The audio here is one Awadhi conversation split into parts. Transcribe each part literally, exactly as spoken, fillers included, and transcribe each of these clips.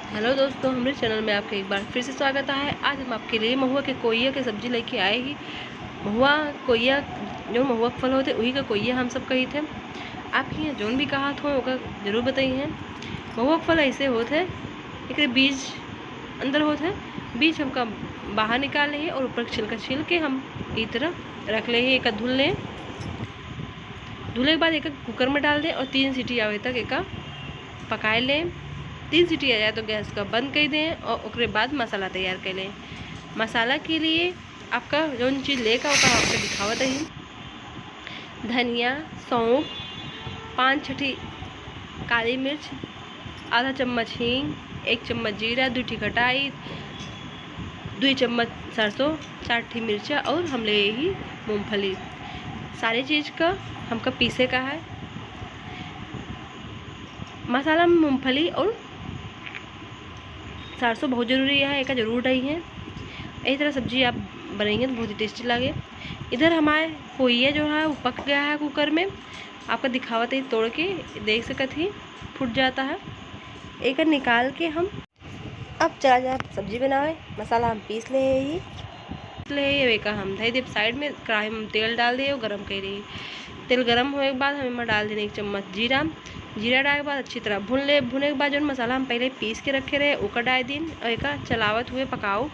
हेलो दोस्तों, हमरे चैनल में आपके एक बार फिर से स्वागत है। आज हम आपके लिए महुआ के कोइया के सब्जी लेके आए ही। महुआ कोइया, जो महुआ के फल होते, वही का कोइया हम सब कही थे। आपके यहाँ जौन भी कहा हो, ओका जरूर बताइए। महुआ के फल ऐसे होत है, एकरे बीज अंदर होत है, बीज हमका बाहर निकाल ले और ऊपर के छिलका छील के हम ई तरह रख ले, एका धुल लें। धुले के बाद एका कुकर में डाल दें और तीन सीटी आवे तक एका पकाए लें। तीन सीटी आ जाए तो गैस का बंद कर दें और ओकरे बाद मसाला तैयार कर लें। मसाला के लिए आपका जौन चीज़ लेका, ओका आपके दिखावत रही। धनिया, सौंफ, पाँच छठी काली मिर्च, आधा चम्मच हींग, एक चम्मच जीरा, दू ठी खटाई, दू चम्मच सरसों, चार ठी मिर्चा और हम ले ही मूंगफली। सारे चीज़ का हमका पीसे का है। मसाला में मूंगफली और सरसों बहुत ज़रूरी है, एका जरूर डाली है। यही तरह सब्जी आप बनाएंगे तो बहुत ही टेस्टी लगे। इधर हमारे कोइया जो है वो पक गया है कुकर में, आपका दिखावत ही तोड़ के देख सकत ही फूट जाता है। एका निकाल के हम अब चला जाए सब्जी बनावे। मसाला हम पीस ले ही, पीस ले ही। अब एका हम धई देब साइड में, कढ़ाई में तेल डाल दे और गरम कर रही। तेल गरम होए के बाद हम एमा डाल देने एक चम्मच जीरा। जीरा डाले के बाद अच्छी तरह भून ले। भुने के बाद जौन मसाला हम पहले पीस के रखे रहे, ओका डाल दिन और एका चलावत हुए पकाओ।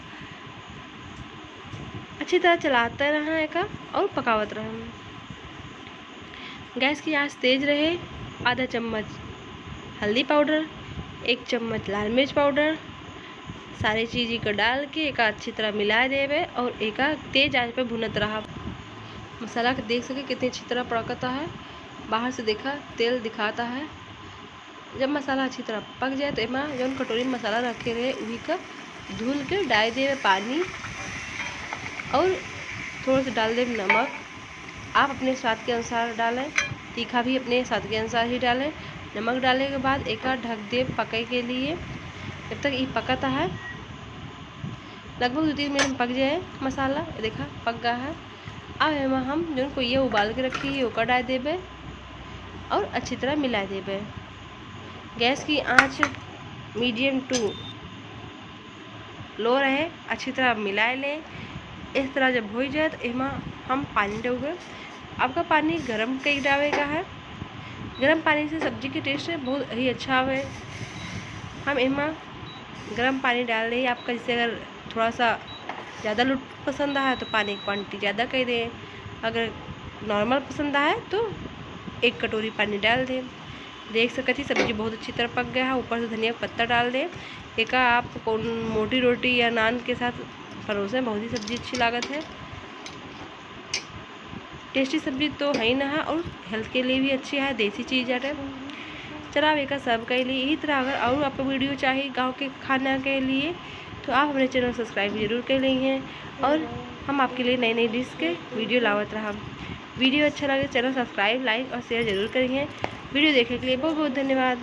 अच्छी तरह चलाते रहें एका और पकावत रहें। गैस की आंच तेज रहे। आधा चम्मच हल्दी पाउडर, एक चम्मच लाल मिर्च पाउडर, सारे चीज़ को डाल के एका अच्छी तरह मिला देवे और एका तेज आंच पे भुनत रहा। मसाला के देख सके कितनी अच्छी तरह पकता है, बाहर से देखा तेल दिखाता है। जब मसाला अच्छी तरह पक जाए तो एमा जौन कटोरी में मसाला रखे रहे वही का धुल के डाल देवे पानी और थोड़ा सा डाल देवे नमक। आप अपने स्वाद के अनुसार डालें, तीखा भी अपने स्वाद के अनुसार ही डालें। नमक डाले के बाद एका ढक दे पके के लिए, जब तक ई पकता है। लगभग दो तीन मिनट में पक जाए मसाला। देखा पक गया है। अब एमा हम जौन कोइया उबाल के रखी है ओका डाल देबे और अच्छी तरह मिला देबे। गैस की आंच medium to low रहे, अच्छी तरह मिला लें। इस तरह जब हो जाए तो एमा हम पानी डाल देबे। आपका पानी गरम कई डाले का है, गरम पानी से सब्जी के taste बहुत ही अच्छा आवे। हम एमा गरम पानी डाल रही। आपका जैसे अगर थोड़ा सा ज़्यादा लूट पसंद आए तो पानी की quantity ज़्यादा कर दें, अगर normal पसंद आए तो एक कटोरी पानी डाल दें। देख सकत ही सब्जी बहुत अच्छी तरह पक गया है। ऊपर से धनिया का पत्ता डाल दें। एका आप कौन मोटी रोटी या नान के साथ परोसें, बहुत ही सब्जी अच्छी लागत है। Tasty सब्जी तो है ही ना है और health के लिए भी अच्छी है, देसी चीज़ है। चला, अब एका serve कर ली। यही तरह अगर और आपको video चाहिए गाँव के खाना के लिए तो आप हमारे channel subscribe जरूर कर ली हैं और हम आपके लिए नई नई dish के video लावत रहा। Video अच्छा लगे, channel subscribe, like और share जरूर करिए। Video देखने के लिए बहुत बहुत धन्यवाद।